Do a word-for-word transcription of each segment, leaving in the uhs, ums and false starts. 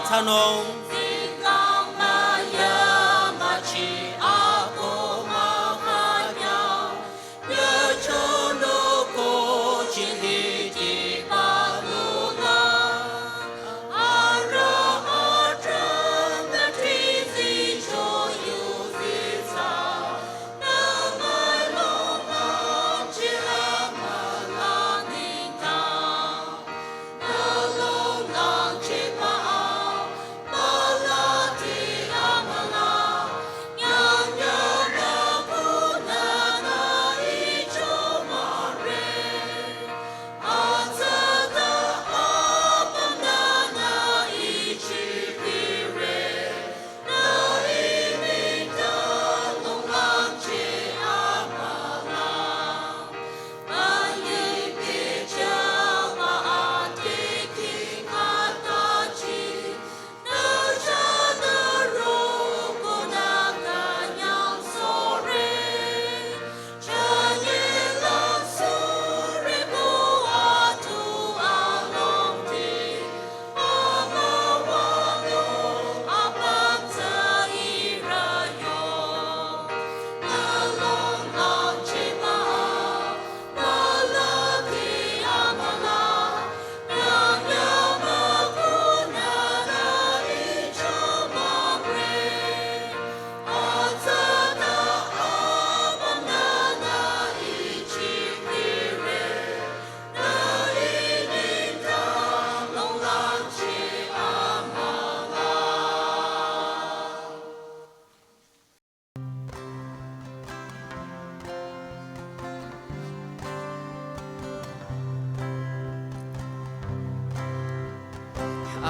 Tsanung.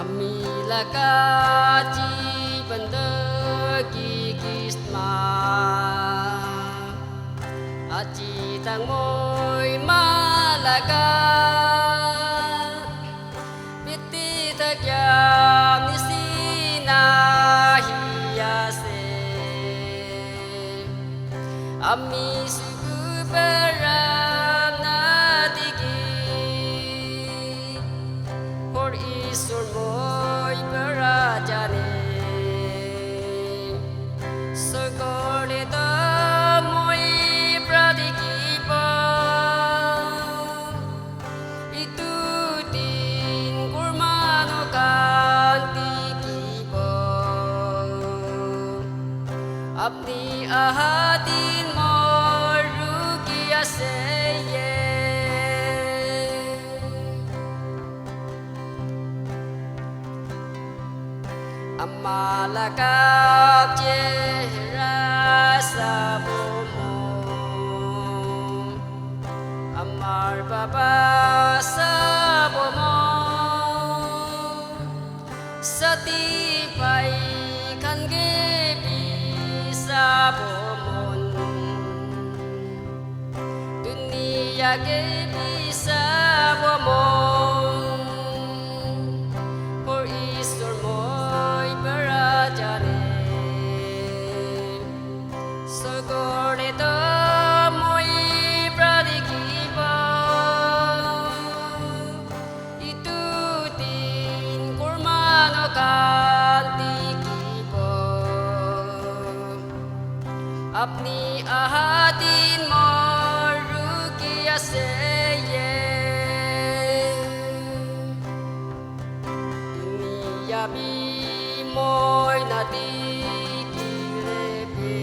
Ami laka ji bendeki Christmas. Aji tang moi ma laka. Biti takyam nisina hiya se. Ami suku peram na digi. Hor Isor moi pera jane. Sogore da moi pradikiba. Itu din kurmano kanti kibo. Apni ahadin moru kiya seye. Ama lakap jera sabomo. Amar baba sabomo. Sati pai khan gebi sabomon. Dunia ke bisa bomon. Hor Isor moi pera jane. Sogore da moi pradikiba. Itu din kurmano kanti kibo. Apni ahadin moru kiya seye. Dunia bi moi na dikile bi.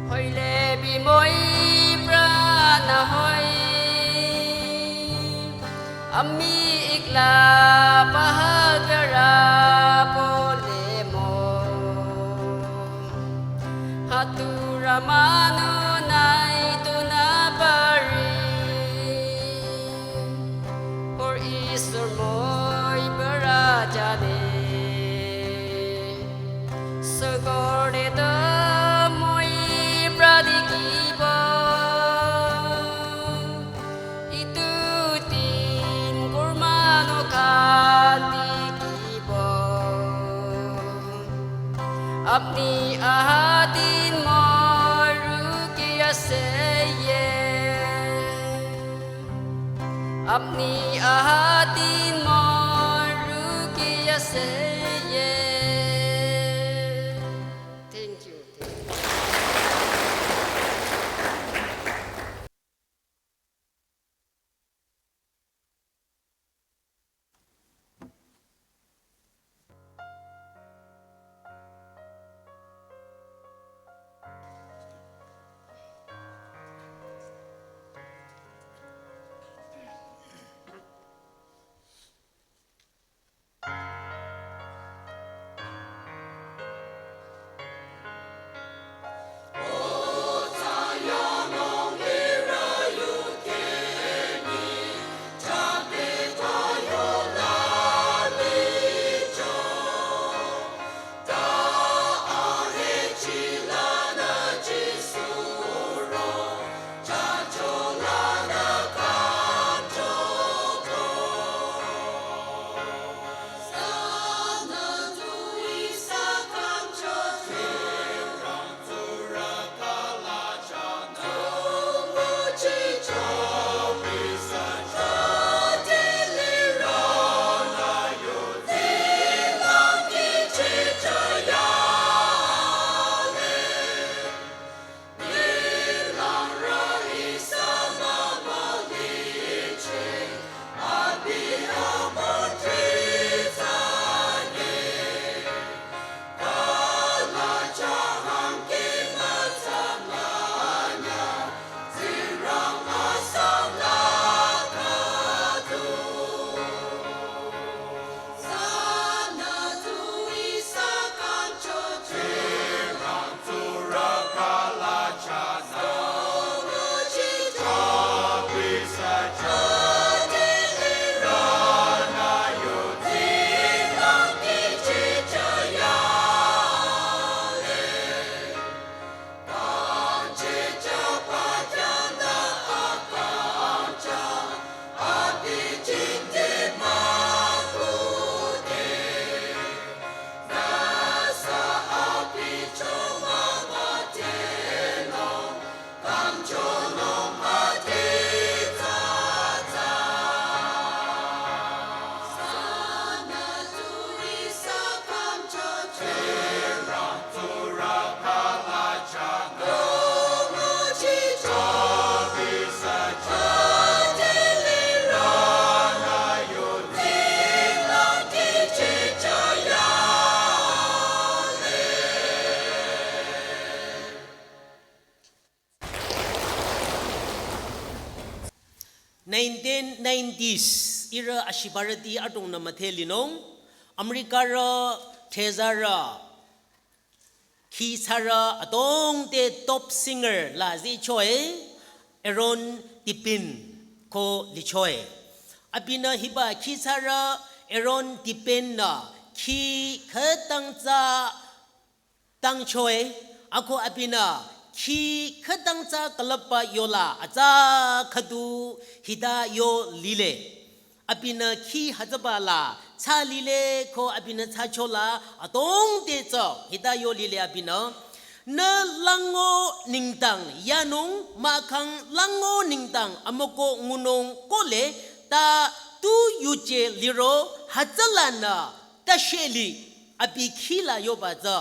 Hoile bi moi prana hoi. Ami ikla pahal kera pole mo. Hatura manu nai tu na pari. Hor Isor moi pera jane. Sogore da moi pradikiba. Itu din kurmano kanti kibo. Apni ahadin moru kiya seye. Apni ahadin moru Say yes. Thank you. Thank you. Nineteen nineties, ihrü ashibarüti adrongnü müdhe linung, Americarü, thezarü, khisarü adrong te top singer la zichoe, Aaron Tippin ko lichoe. Abinü hiba khisarü Aaron Tippin nü khi khütang tsü tangchoe, ako abinü khi khütang tsü külüpba yola atsa khüdu hita yo lile. Abinü khi hütsüba la tsü lile ko abinü tsü chola adrong te tsü hita yo lile abinü. Nü lango nengdang yanung mahkhang lango nengdang amüko ngunung kohle ta tu yuje liro hütsülanü tasheli abi khi la yoba tsü,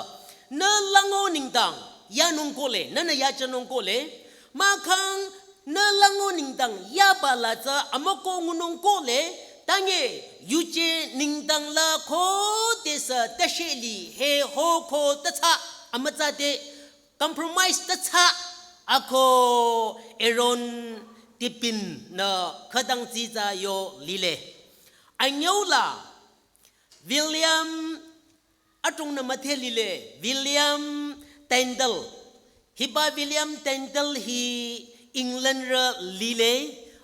nü lango nengdang yanung kohle, nünü yajünung kohle, mahkhang nü lango nengdang yaba la tsü amüko ngunung kohle, tange yuje nengdang la khodesü tasheli he ho kho ta tsü amütsa te compromise ta tsü ako Aaron Tippin nü khütang tsitsa yo lile. Anyüu la William adrongnü müdhe lile, William Tyndale. Hiba William Tyndale hi Englandrü lile,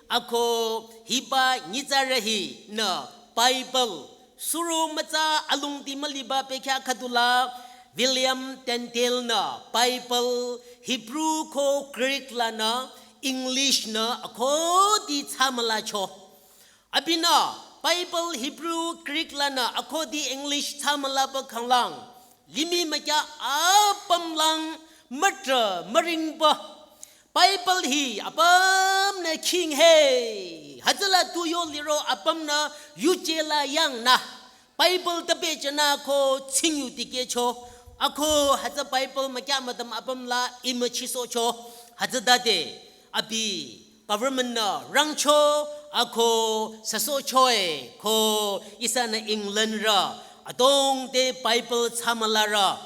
ako hiba nyitsarü hinü Bible, suro mütsa alongdi müliba bekhyah khüdula William Tyndale nü Bible, Hebrew ko Greek lanü English nü akhudi thsamülacho. Abinü Bible Hebrew Greek lanü akhudi English thsamülaba khanglang, limih mükyah apümlang mütrah müringba. Bible hi apümnü khinghe. Hütsüla tu yo liro apümnü yuje la yangnü Bible tüpehjünü ko tsingyu dikehcho. Ako hütsü Bible mükyah müdüm apüm la imüchisohcho. Hütsütade abi government-nü rangcho ako süsohchoe ko ihsanü England rü adrong te Bible thsamülarü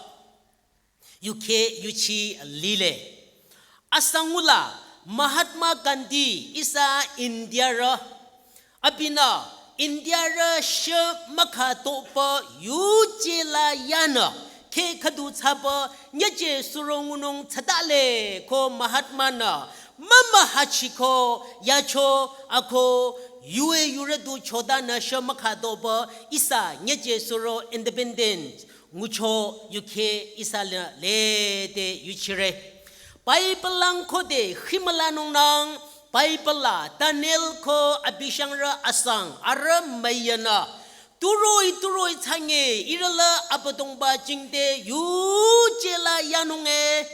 yukheh yuchi lile. Asangula Mahatma Gandhi ihsa India rü. Abinü India rü shü mükhatohpü yuje la yanü kheh khüdu thsapü nyüje suro ngunung thsatale ko Mahatma-nü mümühachiko yacho ako yue yurü du chodanü shü mükhatohpü ihsa nyüje suro independent ngucho yukheh ihsa le lede yuchire. Bible lang khode khimülanungnang Bible la Daniel ko abi shangrü asang arüh müyünü turoi turoi thsange ihrü la Abüdongba jingte yuje la yanunge.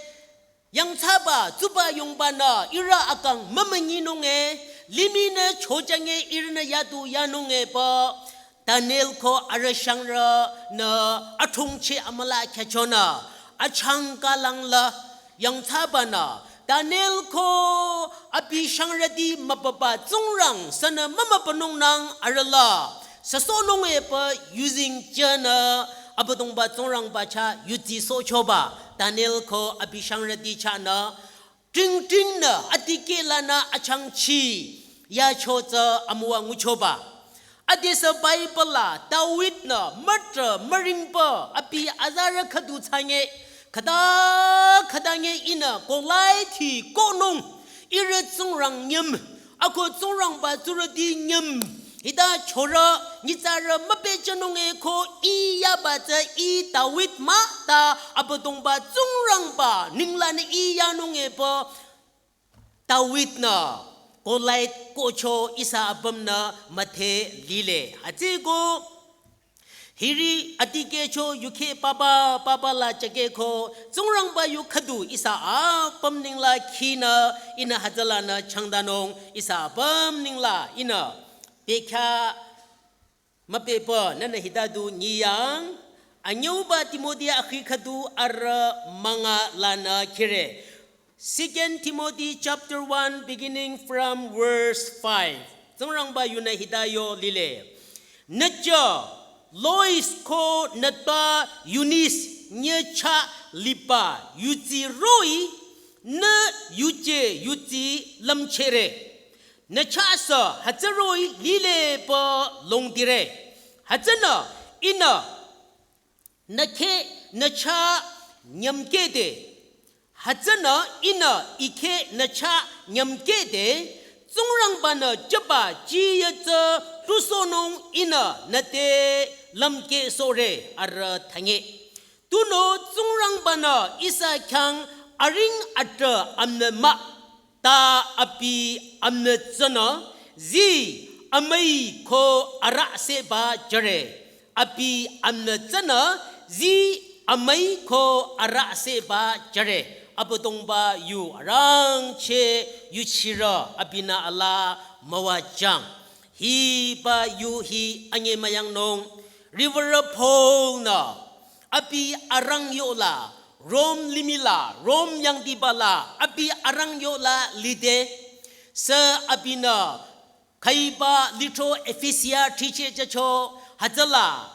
Yangthsaba tsuba yungbanü ihrü akang mümünyinunge, limihnü chojange ihrünü yadu yanungepü Daniel ko arüh shangrünü athongcheh amüla khyüchonü achangka langla. Yangthsabanü Daniel ko abi shangrüti mübüba Tsingrang sünü mümübünungnang arüh la süsohnungepü yuzeng jünü Abüdongba Tsingrangba chah yudsisohchoba Daniel ko abi shangrüti chahnü tingtingnü adikehlanü achangchi yacho tsü amüwa nguchoba. Adesü Bible la David-nü mütrah müringpü abi azarü khüdu thsange khüta khütange ihnü Goliath-i kohnung ihrü Tsingrang nyüm ako Tsingrangba tsurüti nyüm hita chorü nyitsarü müpehjünunge ko ih yaba tsü ih David mah ta Abüdongba Tsingrangba ninglanü ih yanungepü David-nü Goliath kohcho ihsa apümnü müdhe lile. Hütsüko hiri adikehcho yukheh papa papa la jakehko Tsingrangba yu khüdu ihsa apüm nengla khinü ihnü hütsülanü changdanung ihsa apüm nengla ihnü bekhyah müpehpü nünü hita du nyiyang anyüuba Timothy akhi khüdu arüh münga lanü khire. Second Timothy chapter one beginning from verse five. Tsingrangba yunü hita yo lile. Nücha Lois ko nütpa Eunice nyücha liba yudsi roh-i nü yuje yudsi lümchehre. Nüchasü hütsü roh-i lilepü longdire. Hütsünü ihnü nükheh nücha nyümkehde. Hütsünü ihnü ikheh nücha nyümkehde. Tsingrangbanü jüba jiyü tsü tusohnung ihnü nüte lümkehsohre arüh thsange. Tunüo Tsingrangbanü ihsa khyang aring atrah amnü mah ta abi amnü tsünü zii amüi ko arahseba jüre. Abi amnü tsünü zii amüi ko arahseba jüre. Abüdongba yu arangcheh yuchirü abinü alaa müwajüng. Hiba yu hi anyemüyangnung Reverend Paul-nü abi arangyola Rome limih la Rome yangdiba la abi arangyola lide. Sü abinü khüiba lithro Efesia thricheh jücho hütsüla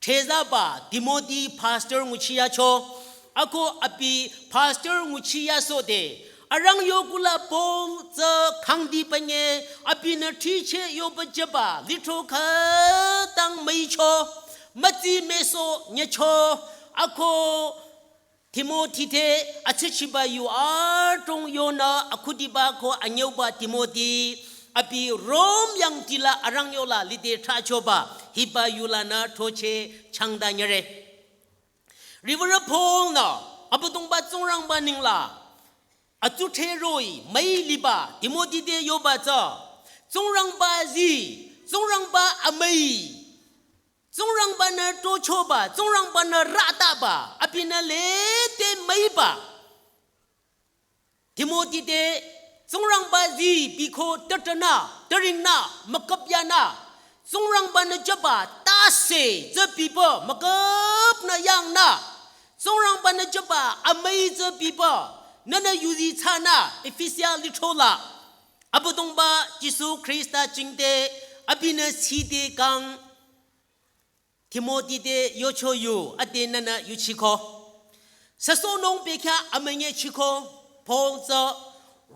thezaba Timothy pastor nguchiyacho. Ako abi pastor nguchiyasohde arangyo kula Paul tsü khangdi pünye abinü thricheh yoba jüba lithro khütang müicho mütsi müsoh nyücho. Ako Timothy te atsüchiba yu adrong yonü akhudiba ko anyüuba Timothy abi Rome yangdi la arangyola lide thrachoba hiba yulanü throcheh changdanyüre. Reverend Paul-nü Abüdongba Tsingrangba nengla atsudhre roh-i müi liba Timothy te yoba tsü Tsingrangba zii, Tsingrangba amüi, Tsingrangbanü tochoba, Tsingrangbanü rataba abinü lede müiba Timothy te Tsingrangba zii biko tütanü, türingnü, müküpyanü Tsingrangbanü jüba ta Ase tsü pipü müküpnü yangnü, Tsingrangba-nü jüba amüi tsü pipü nünü yuzi thsanü Efesia lithro la Abüdongba Jisu Khrista jingte abinü side kang Timoti te yocho yu ade nünü yuchiko. Süsohnung bekhyah amünyi chiko, Paul tsü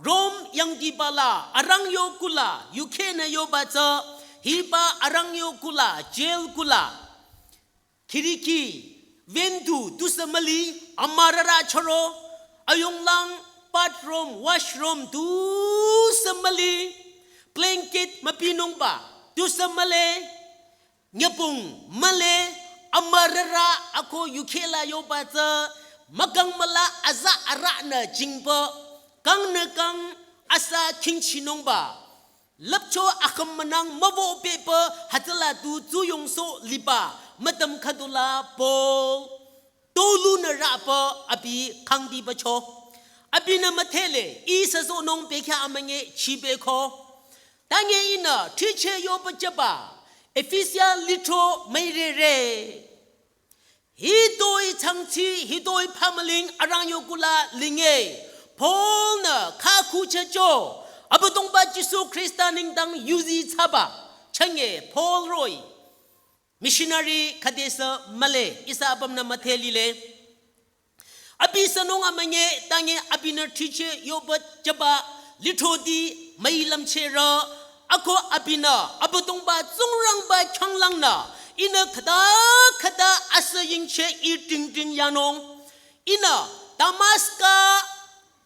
Rom yangdiba la arangyo kula yukhenü yoba tsü, hiba arangyo kula jail kula khiriki, window tusü müli, amürara chüro, ayunglang bathroom, washroom tusü müli, blanket müpinungba tusü mühle, nyübong mühle, amürara ako yukhe la yoba tsü, mükang müla aza aranü jingba, kangnü kang asa khingchinungba lüpcho akhüm münang mübü pehpü hütsüla tu tsuyongsoh liba mütam khüdula Paul tolunü rapü abi khangdibacho. Abinü müdhele, ih süsohnung bekhyah amünyi chibeko. Tange ihnü thricheh yoba jüba Efesia lithro müirere. Hitoi changchi, hitoi phamüling arangyo kula linge. Paul-nü khakhu chehcho, Abüdongba Jisu Khrista nengdang yuzi thsaba. Chünye Paul roh-i missionary khüdesü mühle, ihsa apümnü müdhe lile. Abi sünung amünyi tange abinü thricheh yoba jüba lithroti müi lümchehrü, ako abinü Abüdongba Tsingrangba khyanglangnü ihnü khüta khüta asü yingcheh ih tingting yanung. Ihnü Damaska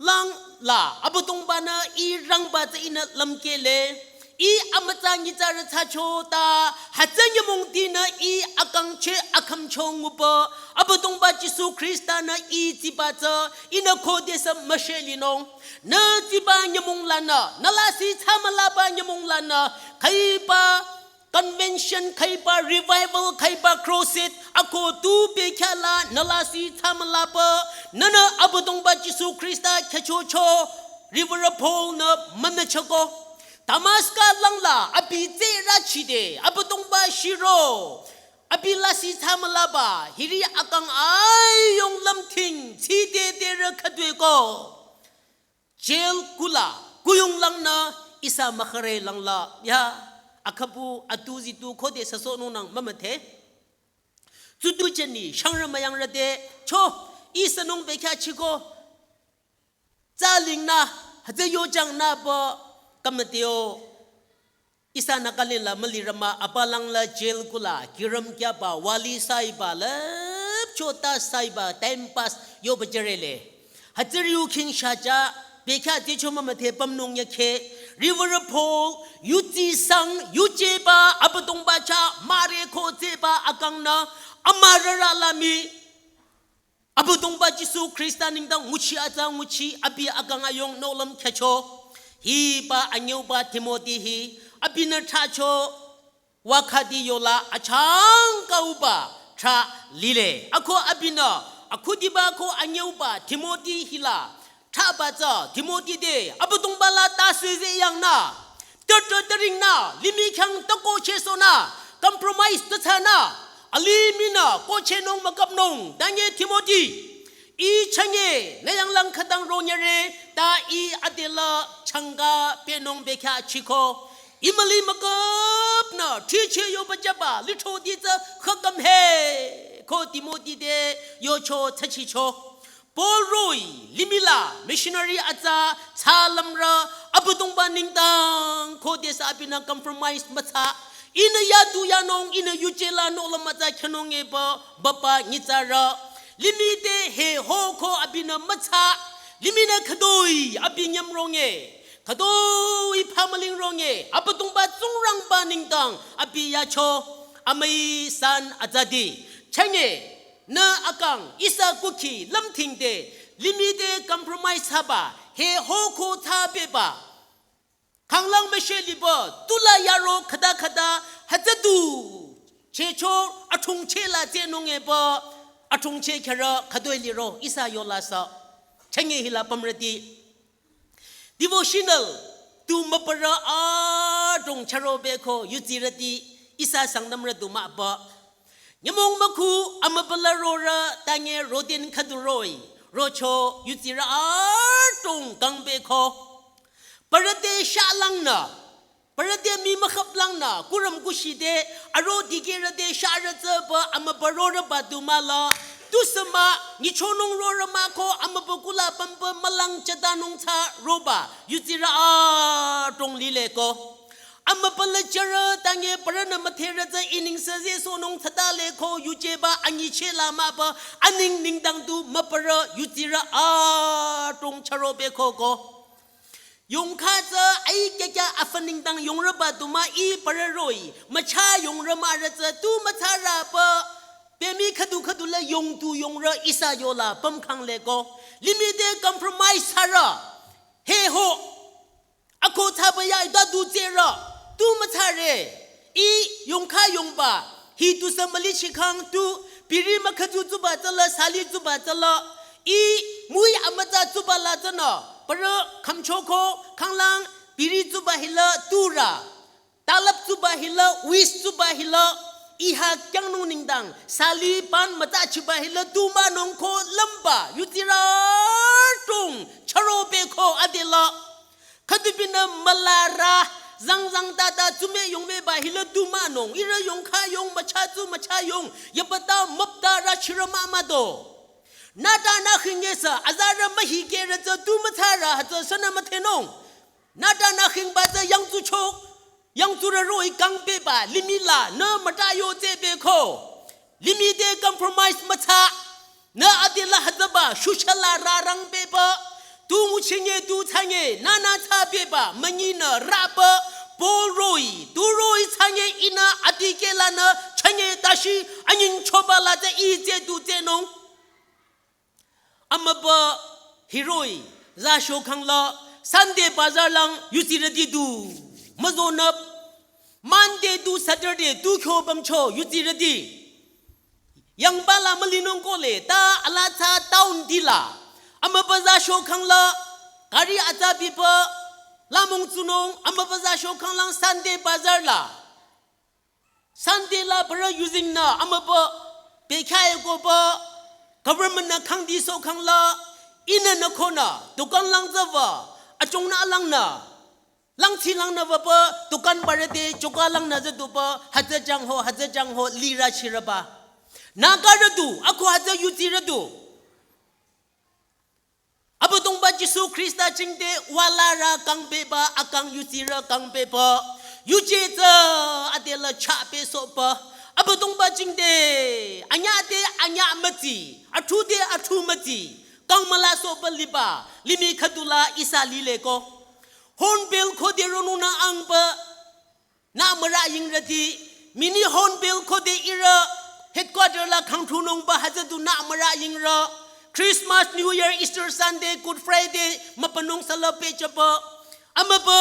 lang la Abüdongba-nü ih rangba tsü ihnü lümkehle. Ih amütsa nyitsarü thsacho ta hütsü nyümongtinü ih akangcheh akhümcho ngupü Abüdongba Jisu Khrista-nü ih tsiba tsü ihnü khodesü müshelinung. Nü tsiba nyümong lanü, nü lasih thsamülaba nyümong lanü, khüiba convention, khüiba revival, khüiba crusade, ako tu bekhyah la nü lasih thsamülaba, nünü Abüdongba Jisu Khrista khyüchocho, Reverend Paul-nü münüchoko. Damaska langla abi tsürü chide, Abüdongba shiro, abi lasih thsamülaba, hiri akang ayung lümthing, tside derü khüdweko. Jail kula, kuyung langnü, ihsa mükhare langla, ya, akhapu, atu zitu, khode süsohnungnang mümüdhe. Tsutu jeni, shangrü müyangrü de, cho, ih sünung bekhyah chiko, tsa lingnü, hütsü yojangnü pü, kamüteo. Ihsa Nagaland la mülirü mah, apalang la jail kula, kiram kyaba, wali saiba, lüpcho ta saiba, time pass, yoba jürele. Hütsüri yu khing shaja, bekhyah ticho mümüdhe pümnung yakhe, Reverend Paul, yutsi sang, yujeba, Abüdongba chah, müre khodeba, akangnü, amürara lami, Abüdongba Jisu Khrista nengdang nguchi atsa nguchi abi akang ayung nohlüm khyücho. Hiba anyüuba Timoti hi abinü thracho wakhati yola achangkauba thra lile. Ako abinü akhudiba ko anyüuba Timoti hila thraba tsü Timoti te Abüdongba la ta süze yangnü, tütü türingnü, limih khyang tüko chehsohnü, compromise tüthsanü, aliminü ko chehnung mükapnung, tange Timoti, ih chünye, nü yanglang khütang ronyere, ta ih adela changka pehnung bekhyah chiko, ih müli mükapnü, thricheh yoba jüba, lithroti tsü khakam he, ko Timoti te yocho thsachicho. Paul roh-i, limih la, missionary atsa, thsalümrü, Abüdongba nengdang, khodesü abinü compromise müthsa, ihnü yadu yanung, ihnü yuje la nohlüm atsa khyünung epü, bapa nyitsarü. Limih te he ho ko abinü müthsa, limihnü khütoi, abi nyüm ronge, khütoi phamüling ronge, Abüdongba Tsingrangba nengdang, abi yacho, amüi san atsadi. Chünye, nü akang ihsa kukhi lümthingde, limih te compromise thsaba, he ho ko thsabeba. Khanglang müshe liba, tula yaro khüta khüta, hütsüdu. Chehcho, athungcheh la tsehnung epü, athungcheh khyürü, khütoi liro, ihsa yola sü. Chünye hila pümrüti. Devotional tu müpürü adrong chüro beko yutsirüti ihsa Sangtamrü du mahba Nyümong mükhu amübüla rorü tange roden khüdu roh-i, rocho yutsirü adrong kangpehko. Parü te shahlangnü, parü te mii mükhaplangnü, kurüm kushide, aro dikehrü te shahrü tsüpü amübü rorüba du mahla, tusü mah, nyichonung rorü mahko amübü kula pümpü mülang chatanung tsü roba, yutsirü adrong lileko. Amübüla jürü tange parünü müdherü tsü iningsü zehsohnung thsata leko yujeba anyicheh la mahba aning nengdang du mübürü yutsirü adrong chüro pehkoko. Yongkha tsü ai kyakya afü nengdang yongrüba du mah-i parü roh-i, mücha yongrü mahrü tsü tu müthsarüba, pemi khüdu khüdula yongdu yongrü ihsa yola pümkhang leko. Limih te compromise thsarü. He ho. Ako thsaba ya ita du tsürü, tu müthsare, i yongkha yongba, hi tusü mülichikhang tu, biri mükhüdu tsuba tsüla, sali tsuba tsüla, i mui amütsa tsuba la tsünü, parü khümchoko, khanglang, biri tsuba hila, turü, talap tsuba hila, wis tsuba hila, iha kyangnung nengdang, sali pan mütsa chiba hila, tu mahnung ko lümba, yutsirü adrong, chüro pehko adela. Khüdubinü mülarü, zangzang tata tsume yongmeba hila du mahnung, ihrü yongkha yong mücha tsu mücha yong, yapata müptarü chirü mah mado. Nüta nü khingyesü, azarü mühikehrü tsü tu müthsarü hütsü sünü müdhenung. Nüta nü khingba tsü yangtsucho, yangtsurü roh-i kangpehba, limih la, nü müta yo tsü pehko. Limih te compromise müthsa, nü adela hütsüba, shushala rarang pehba, tu nguchinge tu thsange, nünü thsa pehba, münyinü raba, Paul roh-i, tu roh-i thsange ihnü adikehlanü, chünye tashi, anyingchoba la tsü i tsü du tsünung. Amübü hiroh-i, za shokhangla, Sunday bazar lang, yutsirüti du, müzonüp, Monday to Saturday, tu kyo bamcho, yutsirüti. Yangba la mülinung kohle, ta ala tsü town tila. Amübü za shokhangla, gari atsa biba, lamong tsunung, amübü za shokhanglang Sunday bazar la. Sunday la parü yuzingnü, amübü, bekhyah ekoba, government nü khangdi sokhangla, ihnü nü konü, dukan lang tsüba, achongnü alangnü. Langtsi langnü wüba, dukan barü te, choka langnü züduba, hütsü jangho, hütsü jangho, lirü chirüba. Nagarü du, ako hütsü yutsirü du. Abüdongba Jisu Khrista jingte, walarü kangpehba, akang yutsirü kangpehba. Yuje tsü, adela chapehsohba. Abüdongba jingte, anyüh te, anyüh mütsi, athu te, athu mütsi. Kang mülasohba liba, limih khüdula ihsa lileko. Hornbill khode ronunü angba, nü mürü yingrüti, mini Hornbill khode ihrü headquarter la khangthunungba hütsü du nü mürü yingrü. Christmas, New Year, Easter Sunday, Good Friday, mübünung sala pehjüba. Amübü,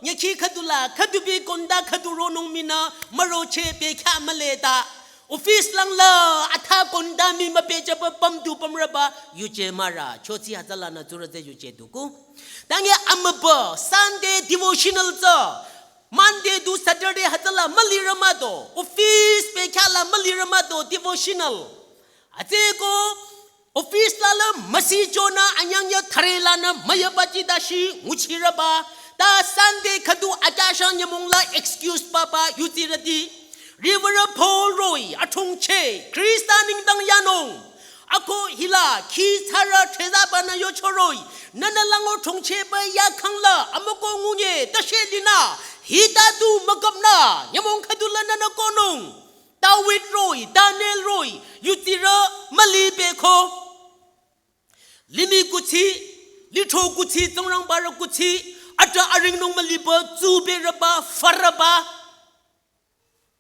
nyükhi khüdula, khüdubi konda khüdu ronung minü, müroche bekhyah mühle ta. Office langla, atha konda mii müpehjüba pümdu pümrüba, yuje mahrü, chotsi hütsülanü tsurü tsü yuje duku. Tange amübü, Sunday devotional tsü, Monday to Saturday hütsüla mülirü mado, office bekhyah la mülirü mado, devotional. Atsüko, office la la müsi jonü anyang ya thare lanü müyaba ji dashi nguchirüba. Ta Sunday khüdu akyahshang nyümong la excuse papa yutsirüti. Riwürü Paul roh-i, athongcheh, Khrista nengdang yanung. Ako hila, khi thsarü thezaba nü yocho roh-i, nünü lango thongchehba yakhangla, amüko ngunye, tashe linü, hita du mükapnü, nyümong khüdula nünü konung. David roh-i, Daniel roh-i, yutsirü müli pehko. Limih kuthsi, lithro kuthsi, Tsingrangbarü kuthsi, ata aringnung müliba, tsuberüba, farüba.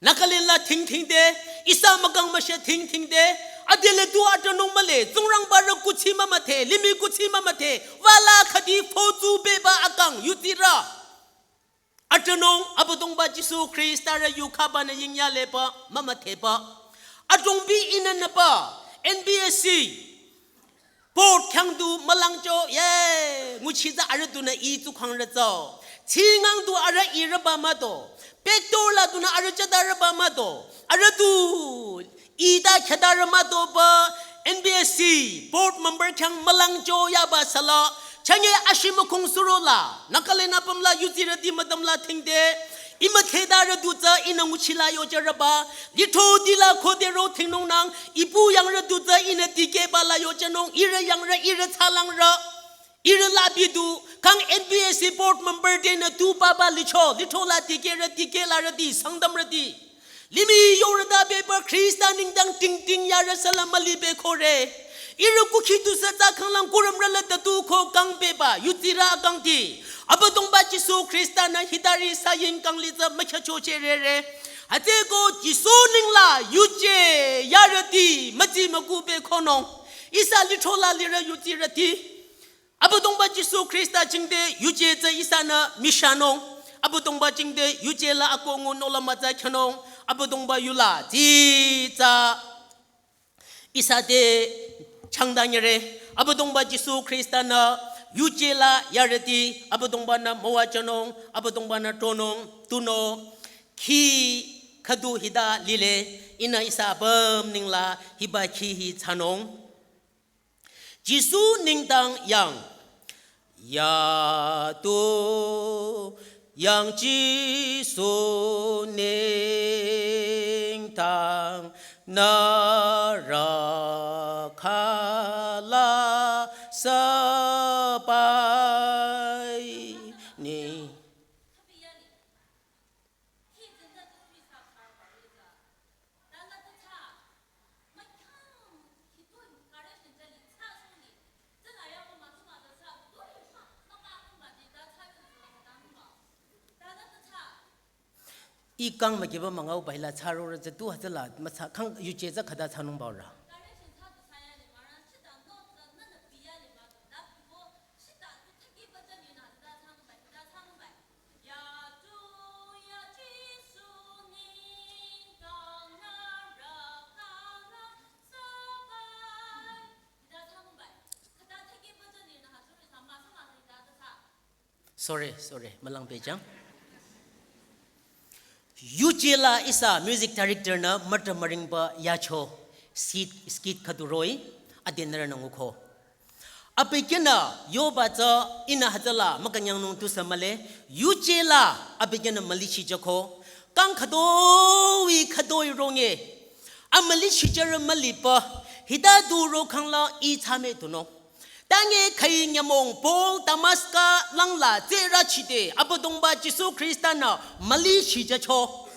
Nagaland la thingthingde, ihsa mükang müshe thingthingde, adele tu atanung mühle, Tsingrangbarü kuthsi mümüdhe, limih kuthsi mümüdhe, wala khüdi fo tsubeba akang yutsirü. Atanung Abüdongba Jisu Khrista rü yukhabanü yingyaleba mümüdheba. Atongbi inenüba N B S C board khyang du mülangcho ye nguchi tsü arüh dunü i tsukhang rütsü. Tsingang tu arüh irüba mado. Pektor la tunü arüh chatarüba mado. Arüh tu ita khatarü mado ba N B S C board member khyang mülangcho yaba sala. Chanye ashimü khong surola. Nagaland apüm la yutsirüti müdüm la thingde. Imüthetarü tu tsü inü nguchila yojarüba. Litho dila khodero thingnung nang. Ipu yangrü tu tsü inü tikehba la yojanung. Irü yangrü irü tsalangrü. Irü labi du, kang N B S C board member tenü tu papa licho, litho la tikehrü tikehlarüti, Sangtamrüti. Limih yorüta beba Khrista nengdang tingting yarü sala mülibe khore. Irü kukhi tu sa tsa khanglang kurümrü la tatu ko kang beba, yutsirü akangti. Abüdongba Jisu Khrista nü hitari saying kang li tsü mükhacho cherere. Hütsüko Jisu nengla yuje yarüti, mütsi müku be khonung. Ihsa litho la lirü yutsirüti. Abüdongba Jisu Khrista jingte yuje tsü ihsanü mishanung. Abüdongba jingte yuje la akongu nola mütsa khanung. Abüdongba yula tsitsa ihsa te changdanyere. Abüdongba Jisu Khrista nü yuje la yarüti. Abüdongba nü müwajünung. Abüdongba nü tronung. Tunüo khi khüdu hita lile. Inü ihsa apüm nengla hiba khi hi thsanung. Jisu nengdang yang. Ya tu yang Jisu nengdang nü rakhala sabai ni. I kang mükiba müngao baila tsarorü tsü tu hütsüla mütsa kang yuje tsü khüta thsanung baorü. Sorry, sorry, mülang pehjang. Yuje la ihsa music director nü mütü müringba yacho skit, skit khüdu roh-i, adenrü nü nguko. Abükyünü yoba tsü inü hütsüla mükünyangnung tusü mühle, yuje la abükyünü mülichi jüko, kang khütoi khütoi ronge, amülichi jürü müliba, hita du ro khangla i thsame tunung. Tange khai nyümong Paul Damaska langla tserüchide Abüdongba Jisu Khrista nü mülichi jücho.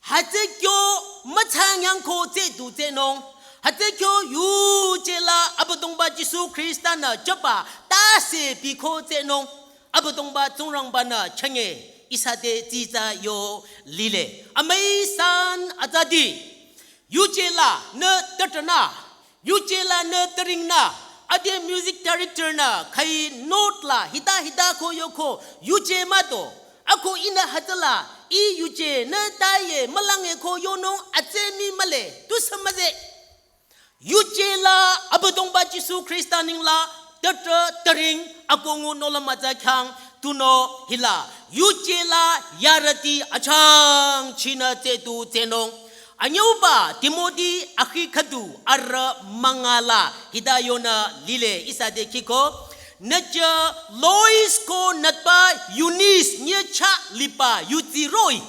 Hütsü kyo mütsa nyangko tse du tsenung. Hütsü kyo yuje la Abüdongba Jisu Khrista nü jüba tase biko tsenung. Abüdongba Tsingrangba nü chünye ihsa te tsitsa yo lile. Amüi san atsati. Yuje la nü tütünü. Yuje la nü türingnü, ade music director nü khai note la hita hita ko yoko yuje mado. Ako inü hütsüla i yuje nü taye mülange ko yonung atsemi mühle tusü müze. Yuje la Abüdongba Jisu Khrista nengla tütü türing akongu nola mütsa khyang tunüo hila yuje la yarüti achangchinü tse du tsenung. Anyüuba Timothy akhi khüdu arüh münga la hita yonü lile ihsa te khiko. Nüjü Lois ko nütpa Eunice nyi chah liba yutsi roh-i.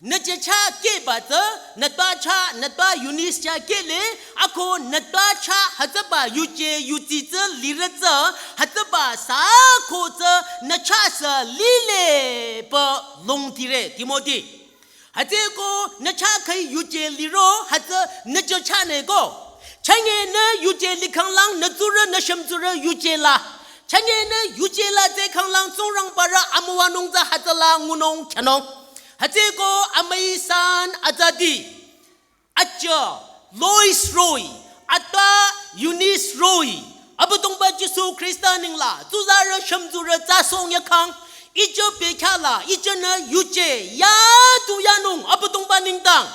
Nüjü chah keba tsü, nütpa chah, nütpa Eunice chah kele, ako nütpa chah hütsüba yuje yutsi tsü lirü tsü, hütsüba sako tsü nü chah sü lile pü longtire Timothy. Hütsüko nü chah khai yuje liro hütsü nüjü chah ne ko. Chünye nü yuje likhanglang nü tsurü nü shümtsurü yuje la. Chünye nü yuje la tsekhanglang Tsingrangbarü amüwanung tsü hütsüla ngunung khyünung. Hütsüko amüi san atsati. Acha, Lois roh-i, atpa Eunice roh-i, Abüdongba Jisu Khrista nengla, tsuzarü shümtsurü tsü song yakhang, ijü bekhyah la, ijünü yuje, ya tu yanung, Abüdongba nengdang.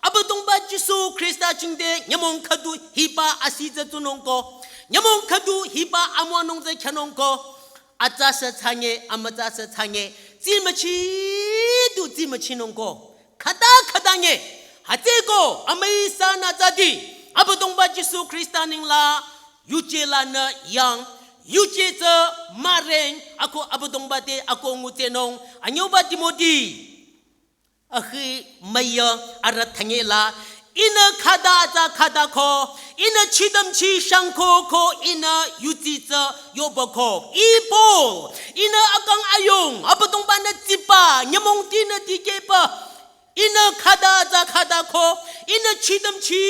Abüdongba Jisu Khrista jingte, nyümong khüdu hiba asih tsü tsunung ko, nyümong khüdu hiba amüwanung tsü khyünung ko, atsa sü chünye, amütsa sü chünye, Tsimüchi du tsimüchinungko. Khüta khüta nge. Hütsüko amüi sanü tsüdi. Abüdongba Jisu Khrista nengla. Yuje lanü yang. Yuje tsü müreng. Ako Abüdongba te ako ngutsenung. Anyüba Timoti. Ahi müya arüh thanyela, ihnü khüta tsü khütako, ihnü chidamchi shangko ko, ihnü yuzi tsü yobako. I Paul, ihnü akang ayung, Abüdongba-nü tsiba, nyümong tinü dikehba, ihnü khüta tsü khütako, ihnü chidamchi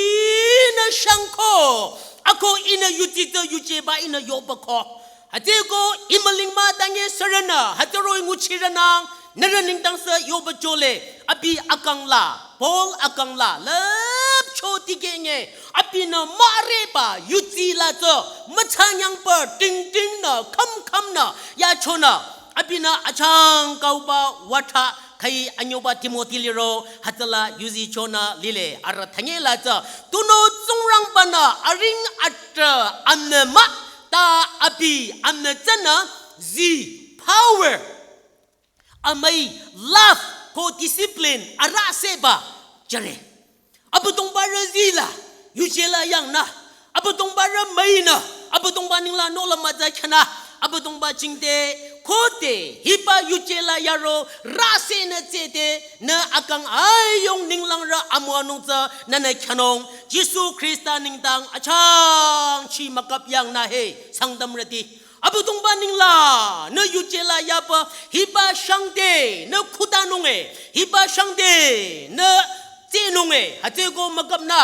nü shangko, ako ihnü yuzi tsü yujeba, ihnü yobako. Hütsüko imüling mah tange sürünü, hütsüroh-i nguchirenang, nührü nengdang sü yoba jole, abi akang la, Paul akang la, lüpcho dikeh nge, abinü müreba, yuzi la tsü, müchanyangba, tingting nü, kham kham nü, yachonü, abinü achangkauba watha, khai anyüba Timoti liro, hütsüla yuzi chonü lile, arüh thanyela tsü, tunüo Tsingrangba-nü, aring atrah, amnü mah, ta abi amnü tsünü zi power. Amüi love ko discipline arüh seba jüre. Abüdongba rü zila, yuje la yangnü. Abüdongba rü müinü. Abüdongba nengla nola müza khyünü. Abüdongba jingte kote hiba yuje la yaro rüsenü tsüde nü akang ayung ninglang rü amüwanung tsü nünü khyünung. Jisu Khrista nengdang achangchi mükap yangnü he Sangtamrüti. Abüdongba nengla, nü yuje la yaba, hiba shangde, nü khutanung e, hiba shangde, nü tsenung e, hütsüko mükapnü,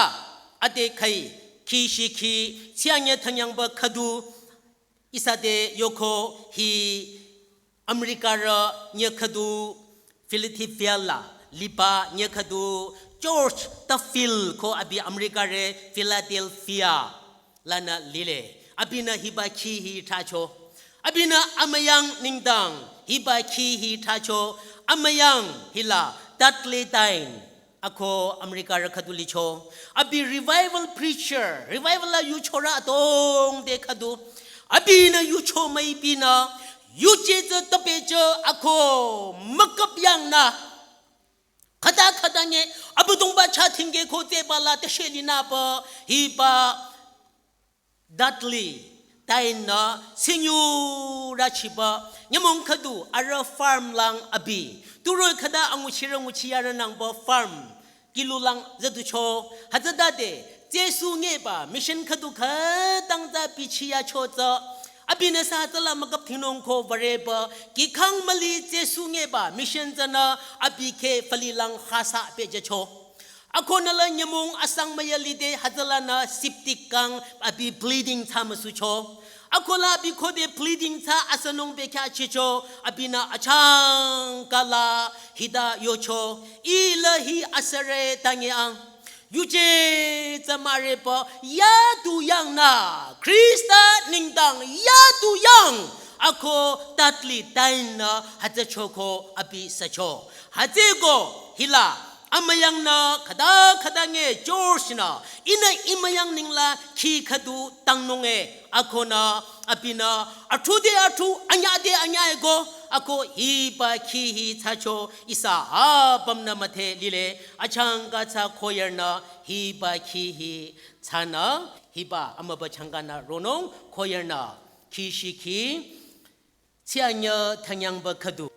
ade khai, khi shi khi, tsianyü thanyangba khüdu, ihsa te yoko hi, America rü nyü khüdu, Philadelphia la, liba nyü khüdu, George Duffield ko abi America rü Philadelphia lanü lile. Abinü hiba khi hi thracho. Abinü amüyang nengdang hiba khi hi thracho. Amüyang hila Dudley Tyng. Ako America rü khüdu licho. Abi revival preacher. Revival la yuchorü adrong te khüdu. Abinü yucho müipinü. Yuje tsü tüpehcho ako mükap yangnü. Khüta khüta nge, Abüdongba chah thingke ko tsüba la tüshe linüba, hiba Dudley Tyng nü, sinyu rüchiba, nyümong khüdu, arüh farm lang abi. Turoh-i khüta anguchirü nguchiyarü nangba farm, kilu lang züducho, hütsütade, Jisu ngeba, mission khüdu khütang tsü bichiyacho tsü, abinü sü tsüla mükap thingnung ko würeba, kikhang müli Jisu ngeba, mission tsünü abi khe fali lang khasa pehjücho. Akonü la nyümong asang müya lide hütsülanü septic kang abi bleeding thsa müsucho. Akola abi khode bleeding thsa asünung bekhyah chicho, abinü achangka la hita yocho, ih la hi asüre tange ang. Yuje tsü müreba yadu yangnü, Khrista nengdang yadu yang, ako Dudley Tyng nü hütsüchoko abi sücho. Hütsüko hila, amüyangnü khüta khüta nge George nü, ihnü imüyang nengla khi khüdu tangnung e, akonü, abinü, athude athu, anyade anya eko, ako hiba khi hi thsacho, ihsa apümnü müdhe lile, achangka thsa choirnü, hiba khi hi thsanü, hiba amüba changkanü ronung, choirnü, khi shi khi, tsianyü thanyangba khüdu.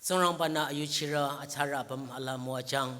Tsingrangba-nü ayuchirü atsarü apüm ala müwajüng.